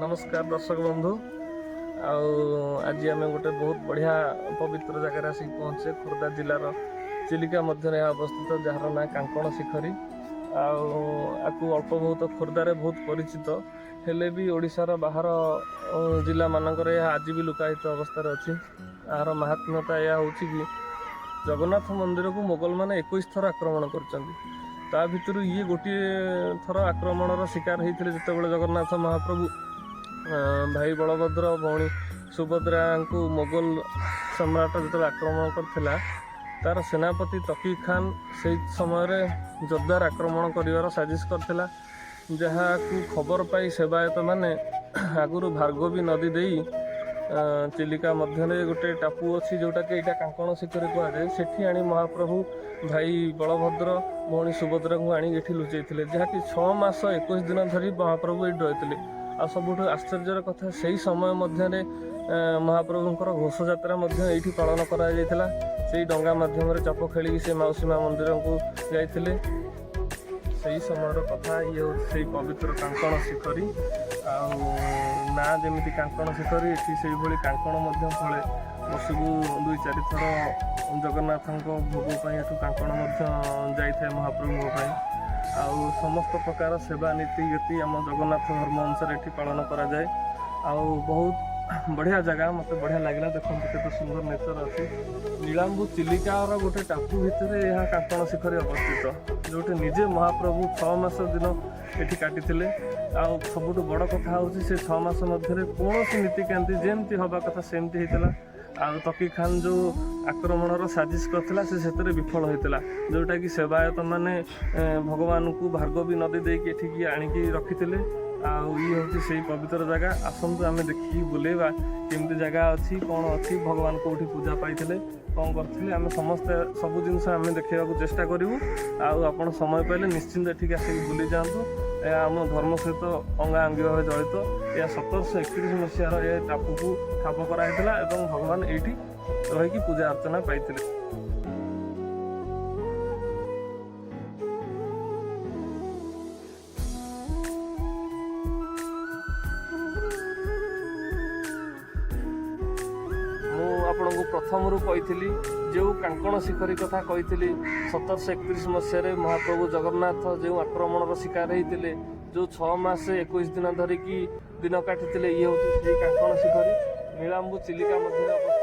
ନମସ୍କାର ଦର୍ଶକ ବନ୍ଧୁ। ଆଉ ଆଜି ଆମେ ଗୋଟେ ବହୁତ ବଢ଼ିଆ ପବିତ୍ର ଜାଗାରେ ଆସିକି ପହଞ୍ଚେ। ଖୋର୍ଦ୍ଧା ଜିଲ୍ଲାର ଚିଲିକା ମଧ୍ୟରେ ଏହା ଅବସ୍ଥିତ, ଯାହାର ନାଁ କାଙ୍କଣ ଶିଖରୀ। ଆଉ ଆକୁ ଅଳ୍ପ ବହୁତ ଖୋର୍ଦ୍ଧାରେ ବହୁତ ପରିଚିତ ହେଲେ ବି ଓଡ଼ିଶାର ବାହାର ଜିଲ୍ଲାମାନଙ୍କରେ ଏହା ଆଜି ବି ଲୁକାୟିତ ଅବସ୍ଥାରେ ଅଛି। ଏହାର ମାହାତ୍ମ୍ୟତା ଏହା ହେଉଛି କି ଜଗନ୍ନାଥ ମନ୍ଦିରକୁ ମୋଗଲମାନେ 21 ଥର ଆକ୍ରମଣ କରିଛନ୍ତି। ତା ଭିତରୁ ଇଏ ଗୋଟିଏ ଥର ଆକ୍ରମଣର ଶିକାର ହେଇଥିଲେ, ଯେତେବେଳେ ଜଗନ୍ନାଥ ମହାପ୍ରଭୁ ଭାଇ ବଳଭଦ୍ର, ଭଉଣୀ ସୁଭଦ୍ରାଙ୍କୁ ମୋଗଲ ସମ୍ରାଟ ଯେତେବେଳେ ଆକ୍ରମଣ କରିଥିଲା, ତାର ସେନାପତି ତକି ଖାନ ସେଇ ସମୟରେ ଜୋରଦାର ଆକ୍ରମଣ କରିବାର ସାଜିଶ କରିଥିଲା, ଯାହାକୁ ଖବର ପାଇ ସେବାୟତମାନେ ଆଗରୁ ଭାର୍ଗବୀ ନଦୀ ଦେଇ ଚିଲିକା ମଧ୍ୟରେ ଗୋଟେ ଟାପୁ ଅଛି, ଯେଉଁଟାକି ଏଇଟା କାଙ୍କଣ ଶିଖରୀ କୁହାଯାଏ, ସେଠି ଆଣି ମହାପ୍ରଭୁ ଭାଇ ବଳଭଦ୍ର, ଭଉଣୀ ସୁଭଦ୍ରାଙ୍କୁ ଆଣି ଏଠି ଲୁଚେଇଥିଲେ, ଯାହାକି 6 ମାସ 21 ଦିନ ଧରି ମହାପ୍ରଭୁ ଏଇଠି ରହିଥିଲେ। ଆଉ ସବୁଠୁ ଆଶ୍ଚର୍ଯ୍ୟର କଥା, ସେଇ ସମୟ ମଧ୍ୟରେ ମହାପ୍ରଭୁଙ୍କର ଘୋଷଯାତ୍ରା ମଧ୍ୟ ଏଇଠି ପାଳନ କରାଯାଇଥିଲା। ସେଇ ଡଙ୍ଗା ମାଧ୍ୟମରେ ଚାପ ଖେଳିକି ସେ ମାଉସୀ ମା ମନ୍ଦିରକୁ ଯାଇଥିଲେ। ସେଇ ସମୟର କଥା। ଇଏ ହେଉଛି ସେଇ ପବିତ୍ର କାଙ୍କଣ ଶିଖରୀ। ଆଉ ନାଁ ଯେମିତି କାଙ୍କଣ ଶିଖରୀ, ଏଠି ସେଇଭଳି କାଙ୍କଣ ମଧ୍ୟ ଫଳେ। ବର୍ଷକୁ ଦୁଇ ଚାରି ଥର ଜଗନ୍ନାଥଙ୍କ ଭୋଗ ପାଇଁ ଏଠୁ କାଙ୍କଣ ମଧ୍ୟ ଯାଇଥାଏ ମହାପ୍ରଭୁଙ୍କ ପାଇଁ। ଆଉ ସମସ୍ତ ପ୍ରକାର ସେବା ନୀତି ଗତି ଆମ ଜଗନ୍ନାଥ ଧର୍ମ ଅନୁସାରେ ଏଠି ପାଳନ କରାଯାଏ। ଆଉ ବହୁତ ବଢ଼ିଆ ଜାଗା, ମୋତେ ବଢ଼ିଆ ଲାଗିଲା। ଦେଖନ୍ତୁ କେତେ ସୁନ୍ଦର ନେଚର ଅଛି। ନୀଳାମ୍ବୁ ଚିଲିକାର ଗୋଟେ ଟାପୁ ଭିତରେ ଏହା କାଙ୍କଣ ଶିଖରୀ ଅବସ୍ଥିତ, ଯେଉଁଠି ନିଜେ ମହାପ୍ରଭୁ 6 ମାସ ଦିନ ଏଠି କାଟିଥିଲେ। ଆଉ ସବୁଠୁ ବଡ଼ କଥା ହେଉଛି, ସେ 6 ମାସ ମଧ୍ୟରେ କୌଣସି ନୀତିକାନ୍ତି ଯେମିତି ହେବା କଥା ସେମିତି ହେଇଥିଲା। ଆଉ ତକି ଖାନ ଯେଉଁ ଆକ୍ରମଣର ସାଜିଶ କରିଥିଲା, ସେ ସେଥିରେ ବିଫଳ ହେଇଥିଲା, ଯେଉଁଟାକି ସେବାୟତ ମାନେ ଭଗବାନଙ୍କୁ ଭାର୍ଗବୀ ନଦୀ ଦେଇକି ଏଠିକି ଆଣିକି ରଖିଥିଲେ। ଆଉ ଇଏ ହେଉଛି ସେଇ ପବିତ୍ର ଜାଗା। ଆସନ୍ତୁ, ଆମେ ଦେଖିକି ବୁଲେଇବା କେମିତି ଜାଗା ଅଛି, କ'ଣ ଅଛି, ଭଗବାନ କେଉଁଠି ପୂଜା ପାଇଥିଲେ, କ'ଣ କରିଥିଲେ। ଆମେ ସମସ୍ତେ ସବୁ ଜିନିଷ ଆମେ ଦେଖିବାକୁ ଚେଷ୍ଟା କରିବୁ। ଆଉ ଆପଣ ସମୟ ପାଇଲେ ନିଶ୍ଚିନ୍ତ ଏଠିକି ଆସିକି ବୁଲି ଯାଆନ୍ତୁ। ଏହା ଆମ ଧର୍ମ ସହିତ ଅଙ୍ଗାଅଙ୍ଗୀ ଭାବେ ଜଡ଼ିତ। ଏହା 1731 ମସିହାର ଏ ଟାପୁକୁ ଠାବ କରାହେଇଥିଲା ଏବଂ ଭଗବାନ ଏଇଠି ରହିକି ପୂଜା ଅର୍ଚ୍ଚନା ପାଇଥିଲେ। ମୁଁ ଆପଣଙ୍କୁ ପ୍ରଥମରୁ କହିଥିଲି, ଯେଉଁ କାଙ୍କଣ ଶିଖରୀ କଥା କହିଥିଲି, 1731 ମସିହାରେ ମହାପ୍ରଭୁ ଜଗନ୍ନାଥ ଯେଉଁ ଆକ୍ରମଣର ଶିକାର ହେଇଥିଲେ, ଯେଉଁ 6 ମାସ 21 ଦିନ ଧରିକି ଦିନ କାଟିଥିଲେ, ଇଏ ହେଉଛି ସେଇ କାଙ୍କଣ ଶିଖରୀ, ନୀଳାମ୍ବୁ ଚିଲିକା ମଧ୍ୟରେ ଅବସ୍ଥିତ।